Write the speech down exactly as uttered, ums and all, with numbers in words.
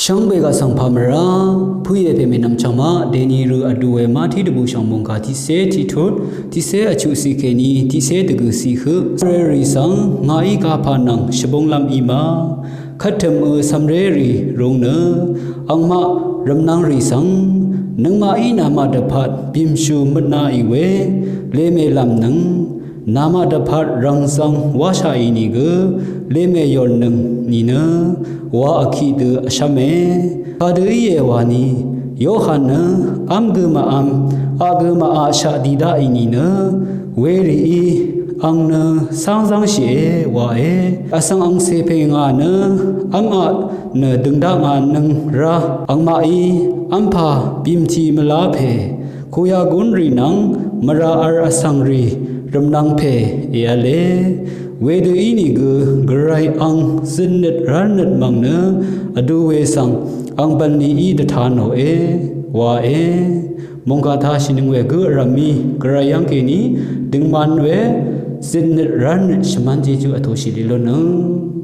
Shvngbe gaq svng pà mvrá, pø̄ yè pè mènvm chvngmaq dèni rø vdú we Mati dvbù shvngmung kà tiqsé tiqtut, tiqsé vchuqsi kèní tiqsé dvgø̀si høq. Svmré rì svng ngàí kapà nvng shvbunglv́m í ma. Kvttø̀m ø svmré rì rūng nø angmaq rvmnvng rì svng nøngmaqí namaq dvpvt bìmshù møtna ì we lemèlv̀m nøng namaq dvpvt rv̀ngzvng wáshaq ì nìgø lemèyòrnøng nìnø wa vkiq dø vshv́me. Kadø íe wani Yohan nø v́m gø màvm aq gø màaqshaq di daqì nìnø werìí ang nø cv́ngzv́ngshìe wae. Vsvng angcè pè ngà nø v́m aq nø dø̀ngdaq ngà nøng rá angmaqí v́mpà bìmtì mvlá pè kuyagún rì nvng mvrà v̄r vsvng rì rvmnvng pè èv̄le. Wedø ínìgø gvray ang zøtnøt rárnøt mv̀ng nø vdú we svng ang bv̀nlì í dvta nòe wae. Mòngkà tashìnøng we gø vrv̀mí gvray yv́ng kèní døngman we zøtnøt rárnøt shvmán jejú vtōshì lilónøng.